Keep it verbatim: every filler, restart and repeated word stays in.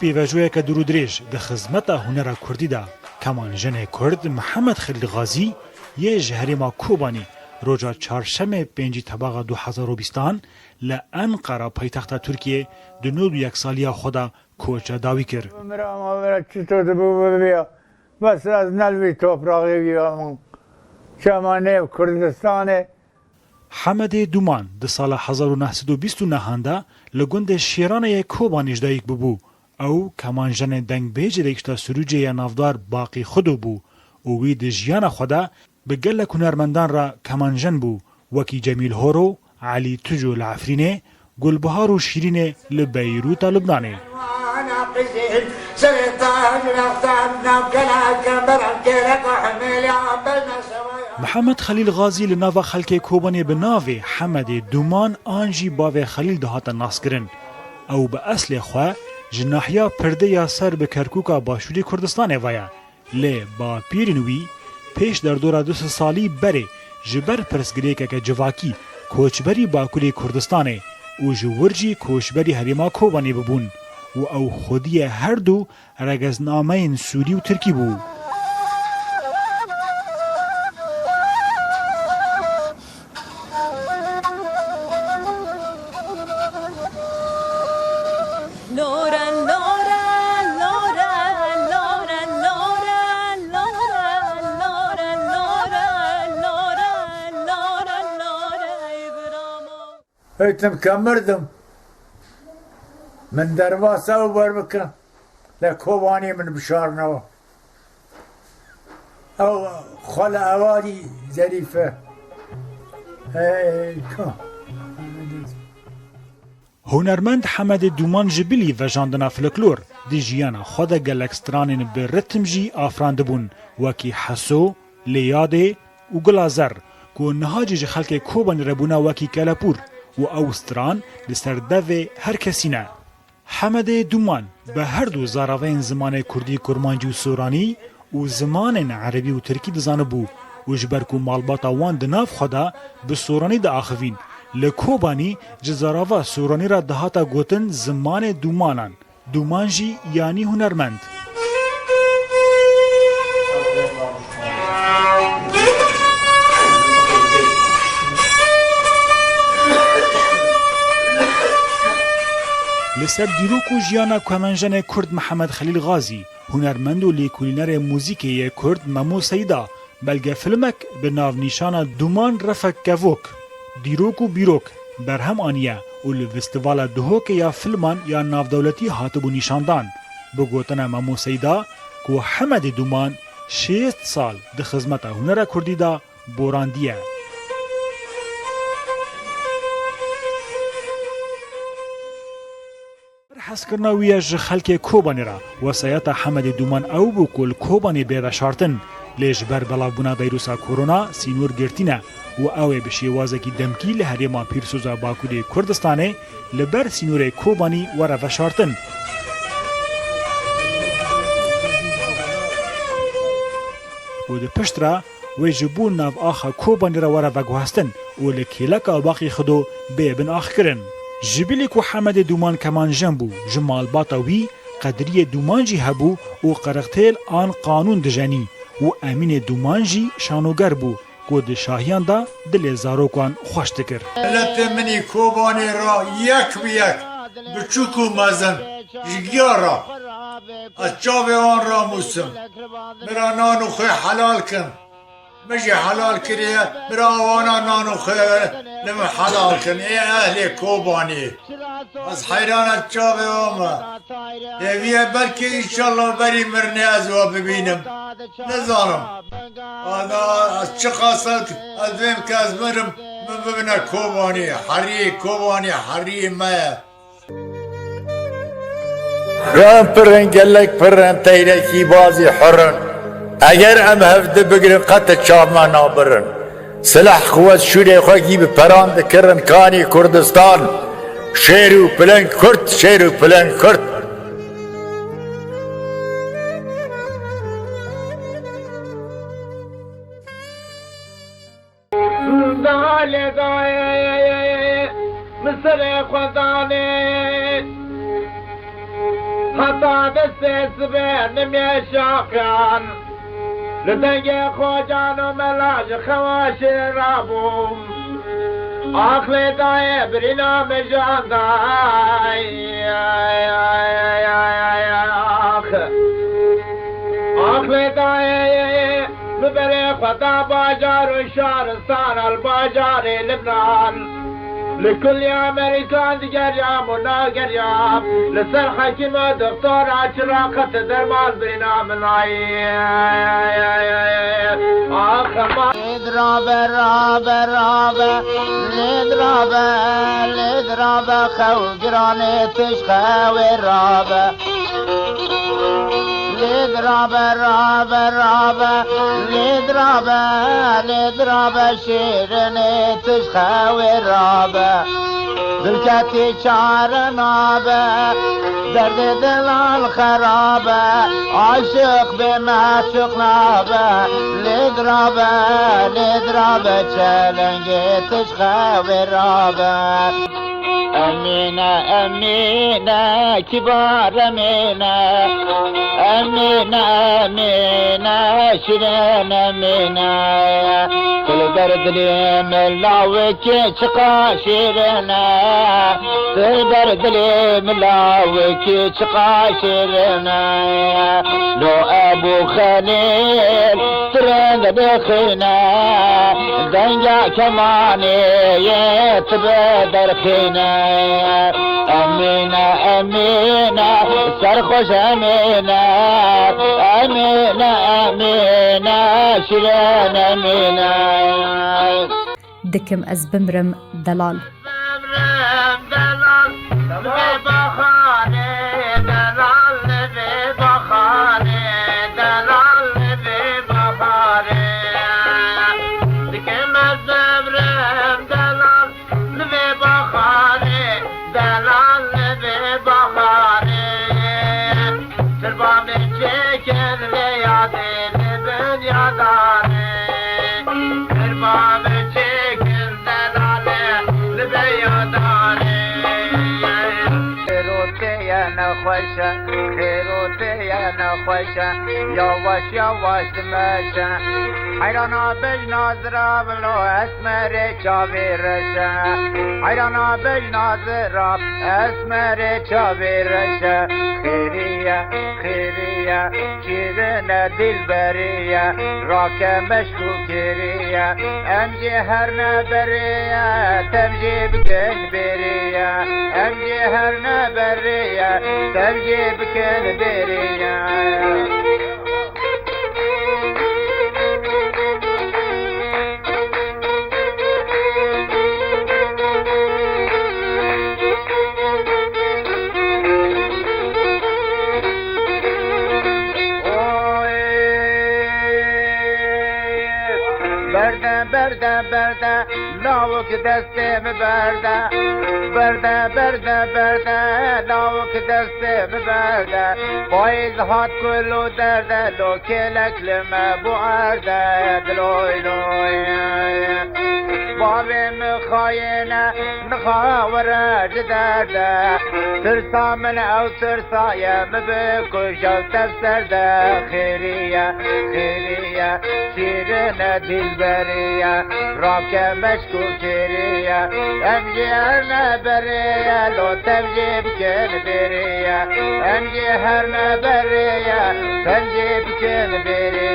Pêvajoyeke dûr û dirêj di xizmeta hunera kurdî de, kemanjenê kurd Mihemed Xelîl Xazî yê ji herêma Kobanî roja çarşemê pêncî Tebaxa du hezar û bîstan li Enqera paytexta Tirkiyê di nod û yek saliya xwe de koça dawî kir. Mira ma vera çito dibû bibiya. Bes ez ne li vî topraxê bîya min. Çema nêv Kurdistanê. Hemedê Dûman di sala hezar û neh sed û bîst û nehan de li gundê Şêranê yê Kobanê ji dayik bûbû. Ew kemanjenê dengbêjê rêkişta Sirûcê ya navdar Baqî Xudo bû û wî di jiyana xwe de bi gelek hunermendan re kemanjen bû, wekî Cemîl Horo, Elî Tujo li Efrînê, Gulbihar û Şîrînê li Beyrûta Lubnanê. Mihemed Xelîl Xazî li nava xelkê Kobanê bi navê Hemedê Dûman an jî Bavê Xelîl dihate naskirin. Ew bi eslê xwe ji nahiya Pirdê ya ser bi Kerkûka Başûrê Kurdistanê ve ye. Lê bapîrên wî pêş derdora du sed salî berê ji ber pirsgirêkeke civakî koçberî Bakurê Kurdistanê û ji wir jî koçberî herêma Kobanê bibûn û ew xwediyê her du regeznameyên sûrî û tirkî bû. Heytim ke mirdim, min derbas ew ber bikin, lê Kobanî min bişarnewa. Ew xwe li ewarî zerîf e. Hey, ka. Hunermend Hemedê Dûman ji bilî vejandina folklor di jiyana xwe de gelek stranên bi ritm jî afirandibûn, wekî Heso, Lê Yadê û Gula Zer, ku niha jî ji xelkê Kobanî re bûne wekî kelepûr û ew stran li ser devê her kesî ne. Hemedê Dûman bi her du zaraveyên zimanê kurdî, kurmancî û soranî û zimanên erebî û tirkî dizanibû û ji ber ku malbata wan di nav xwe de bi soranî diaxivîn, li Kobanî ji zarava soranî re dihate gotin zimanê dûmanan, dûman jî yanî hunermend. Li ser dîrok û jiyana kemenjenê kurd Mihemed Xelîl Xazî, hunermend û lêkolînerê muzîkê yê kurd Memo Seyda, belgefilmek bi navnîşana Dûman Refek Kevok, Dîrok û Bîrok berhem aniye û li Festîvala Duhokê ya Filman ya Navdewletî hatibû nîşandan. Bi gotina Memo Seyda ku Hemedê Dûman şêst sal di xizmeta hunera kurdî de borandiye. Ber hezkirina wî ye ji xelkê Kobanê re, wesayeta Hemedê Dûman ew bû ku li Kobanê bê veşartin, lê ji ber belavbûna vîrusa korona sînor girtî ne û ew ê bi şêwazekî demkî li herêma Pîrsoza Bakurê Kurdistanê li ber sînorê Kobanî were veşartin. Û di pişt re wê ji bo nav axa Kobanî re were veguhestin û li kêleka Baqî Xido bê bin axkirin. Ji bilî ku Hemedê Dûman kemanjen bû, ji malbata wî Qedriyê Dûman jî hebû û qirixtêl an qanûn dijenî û Emînê Dûman jî şanoger bû ku di şahiyan de dilê zarokan xweş dikir. Miletê min î Kobanê re yek bi yek, biçûk û mezin, ji giya re ez çavê wan ramûsim. Min re nan û xwê helal kin. Min jî helal kiriye, min re awana nan û xwê li min helal kin. Ê ehlê Kobanê. Ez heyran ez çavê wan me. Hêviye belkî înşallah berî mirinê ez we bibînim. Nizanim. Ana, ez çiqas ez, ez vêm ke ez mirim, min bibine Kobanî. Herî Kobanî, herî me ye. Em pir in, gelek pir in, teyrekî bazî hur in. Eger em hevdi bigrin, qet çav me nabirin. Silah quwet şûrê xwe gî bi peran dikirin, kanî Kurdistan. Şêr û piling Kurd, şêr û piling Kurd. Dale dayê, min serê xwe danê. Ta destê sibê nimê şaxan. Li dengê xocan û mela ji xewa şêrabûm. Ax lê dayê birîna min janda. Ax. Ax lê dayê bi berê xwe da bajar û şaristan al bajarê Libnan. Li kulî Amerîkan digeriyam û nageriyam. Li ser hekîm û doktora çira qet derman birîna min nayê. Ax, ma- Lê dirabe, rabe, rabe, lê dirabe, lê dirabe, xew giranê tij xewê rabe. Lê dirabe, rabe, rabe, lê dirabe, lê dirabe, şêrinê tij xewê rabe. Dilketî çare nabe, derdê delal xerabe, aşiq bê meşuq nabe, lê dirabe, lê dirabe, çelengê tij xewê rabe. Emîne, Emîne, kibar Emîne. Emîne, Emîne, şirin Emîne. Tu li ber dilê min lawikî çiqa şirin e. Tu li ber dilê min lawikî çiqa şirin e. Lo Ebû Xelîl, Tireng dixîne, denga kemanê yê tibe derxîne. Emîne, Emîne, serxweş Emîne. Emîne, Emîne, şirin Emîne. Dikim ez bimrim delal. Bimrim delal, li vê baxarê delal, li vê baxarê delal, li vê baxarê. Dikim ez bimrim delal, li vê baxarê delal, li vê baxarê. Sirba min çêkin lê yadê li bin yadarê. Sirba min çêkin delale li bin yadarê. Xêrotê ye nexweş e, xêrotê ye nexweş e, yawaş yawaş dimeşe. Heyrana bejna zirav lo esmerê çavê reş e. Heyrana bejna zirav esmerê çavê reş e. Xêrî ye, xêrî ye, şîrine dilberî ye, rake meşk û kêrî ye. Em jê her ne berê ye, tem jê bikin bêrî ye. Em jê her ne berê ye, tem jê bikin bêrî ye. Berde, berde, berde, lawik destê min berde. Berde, berde, berde, lawik destê min berde. Payîz hat kul û derde, lo kêlek li me bû erde, diloy loy. Bavê min xayêne, nixa were ji derde. Tirsa min ew tirsa ye, min bikuj ew tev ser de. Xêrî ye, xêrî ye, şîrine dilberî ye, rake meşk û kêrî ye. Em jê her ne berê ye, lo tev jê bikin bêrî ye. Em jê her ne berê ye, tev jê bikin bêrî